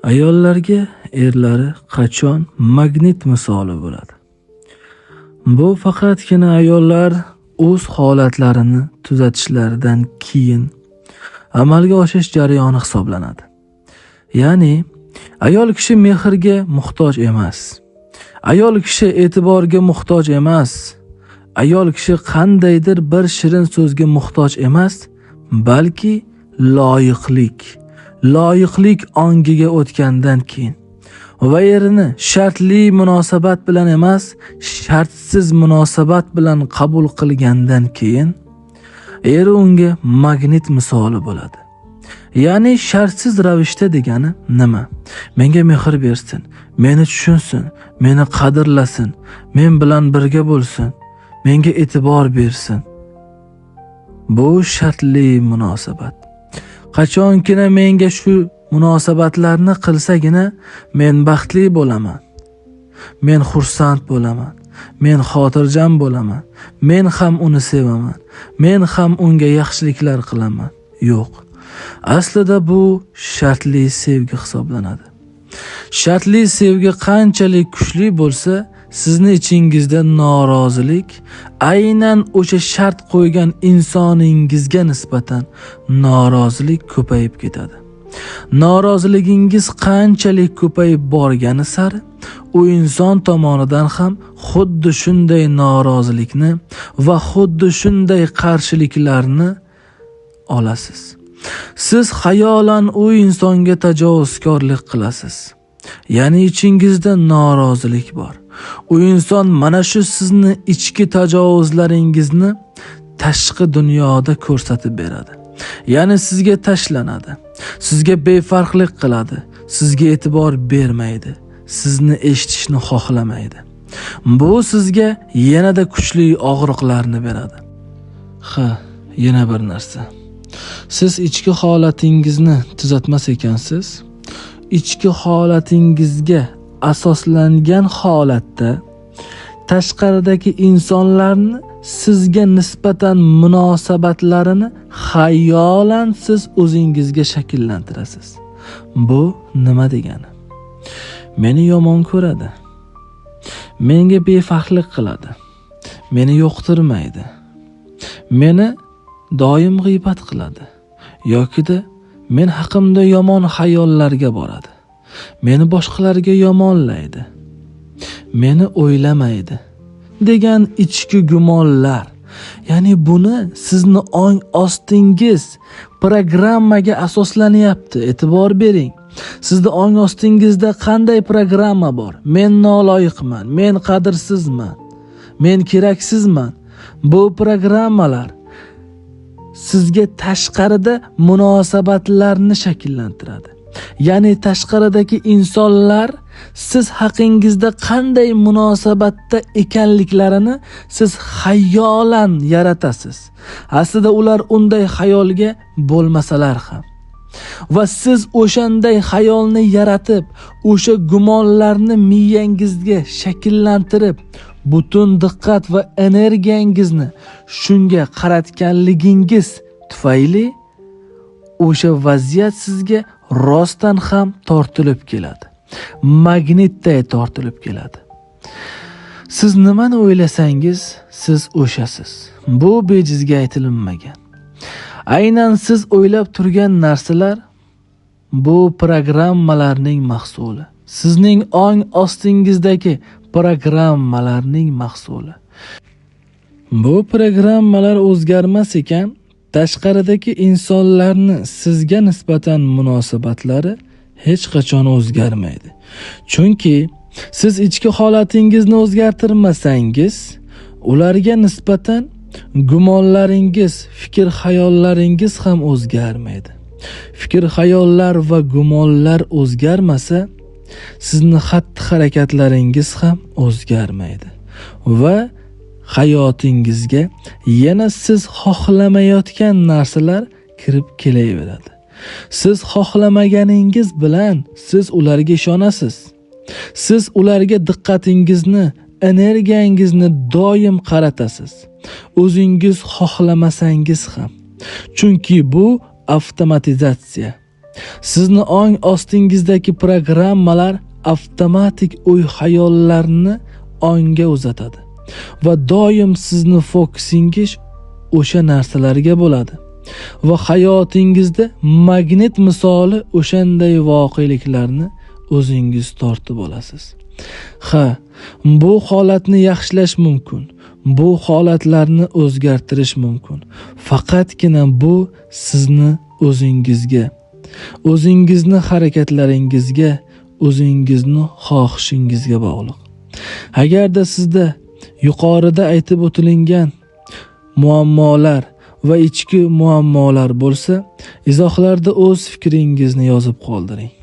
Ayollarga erlari qachon magnit misoli bo'ladi? Bu faqatgina ayollar o'z holatlarini tuzatishlaridan keyin amalga oshish jarayoni hisoblanadi. Ya'ni ayol kishi mehrga muhtoj emas. Ayol kishi e'tiborga muhtoj emas. Ayol kishi qandaydir bir shirin so'zga muhtoj emas, balki loyiqlik ongiga o'tgandan keyin va erini shartli munosabat bilan emas, shartsiz munosabat bilan qabul qilgandan keyin eri unga magnit misoli bo'ladi. Ya'ni shartsiz ravishda degani nima? Menga mehr bersin, meni tushunsin, meni qadrlasin, men bilan birga bo'lsin, menga e'tibor bersin. Bu shartli munosabat. Qachongina menga shu munosabatlarni qilsagina men baxtli bo'laman. Men xursand bo'laman. Men xotirjam bo'laman. Men ham uni sevaman. Men ham unga yaxshiliklar qilaman. Yo'q. Aslida bu shartli sevgi hisoblanadi. Shartli sevgi qanchalik kuchli bo'lsa, sizni ichingizda norozilik aynan o'sha shart qo'ygan insoningizga nisbatan norozilik ko'payib ketadi. Noroziligingiz qanchalik ko'payib borgani sari u inson tomonidan ham xuddi shunday norozilikni va xuddi shunday qarshiliklarni olasiz. Siz xayolan u insonga tajovuzkorlik qilasiz. Ya'ni ichingizda norozilik bor. U inson mana shu sizni ichki tajovuzlaringizni tashqi dunyoda ko'rsatib beradi. Ya'ni sizga tashlanadi, sizga befarqlik qiladi, sizga e'tibor bermaydi, sizni eshitishni xohlamaydi. Bu sizga yanada kuchli og'riqlarni beradi. Ha, yana bir narsa. Siz ichki holatingizni tuzatmas ekansiz, ichki holatingizga asoslangan holatda tashqaridagi insonlarni sizga nisbatan munosabatlarini xayolan siz o'zingizga shakllantirasiz. Bu nima degani? Meni yomon ko'radi. Menga befarqlik qiladi. Meni yoqtirmaydi. Meni doim g'iybat qiladi yokida men haqimda yomon xayollarga boradi. Meni boshqalarga yomonlaydi. Meni o'ylamaydi degan ichki gumonlar. Ya'ni buni sizni ong ostingiz programmaga asoslanyapti. E'tibor bering. Sizni ong ostingizda qanday programma bor? Men noloyiqman, men qadrsizman, men keraksizman. Bu programmalar sizga tashqarida munosabatlarni shakllantiradi. Ya'ni tashqaridagi insonlar siz haqingizda qanday munosabatda ekanliklarini siz xayolan yaratasiz. Aslida ular unday xayolga bo'lmasalar ham. Va siz o'shanday xayolni yaratib, o'sha gumonlarni miyangizga shakllantirib, butun diqqat va energiyangizni shunga qaratganligingiz tufayli o'sha vaziyat sizga rostdan ham tortilib keladi. Magnitday tortilib keladi. Siz nimani o'ylasangiz, siz o'shasiz. Bu bejizga aytilinmagan. Aynan siz o'ylab turgan narsalar bu programmalarning mahsuli. Sizning ong ostingizdagi programmalarning mahsuli. Bu programmalar o'zgarmas ekan, tashqaridagi insonlarni sizga nisbatan munosabatlari hech qachon o'zgarmaydi. Chunki siz ichki holatingizni o'zgartirmasangiz, ularga nisbatan gumonlaringiz, fikr-xayollaringiz ham o'zgarmaydi. Fikr-xayollar va gumonlar o'zgarmasa, sizni xatti-harakatlaringiz ham o'zgarmaydi va hayotingizga yana siz xohlamayotgan narsalar kirib kelaveradi. Siz xohlamaganingiz bilan siz ularga ishonasiz. Siz ularga diqqatingizni, energiyangizni doim qaratasiz. O'zingiz xohlamasangiz ham. Chunki bu avtomatizatsiya. Sizni ong ostingizdagi programmalar avtomatik o'y-xayollarni ongga uzatadi va doim sizni fokusingiz o'sha narsalarga bo'ladi va hayotingizda magnit misoli o'shanday voqeliklarni o'zingiz tortib olasiz. Ha, bu holatni yaxshilash mumkin. Bu holatlarni o'zgartirish mumkin. Faqatgina bu sizni o'zingizga, o'zingizni harakatlaringizga, o'zingizni xohishingizga bog'liq. Agarda sizda yuqorida aytib o'tilingan muammolar va ichki muammolar bo'lsa, izohlarda o'z fikringizni yozib qoldiring.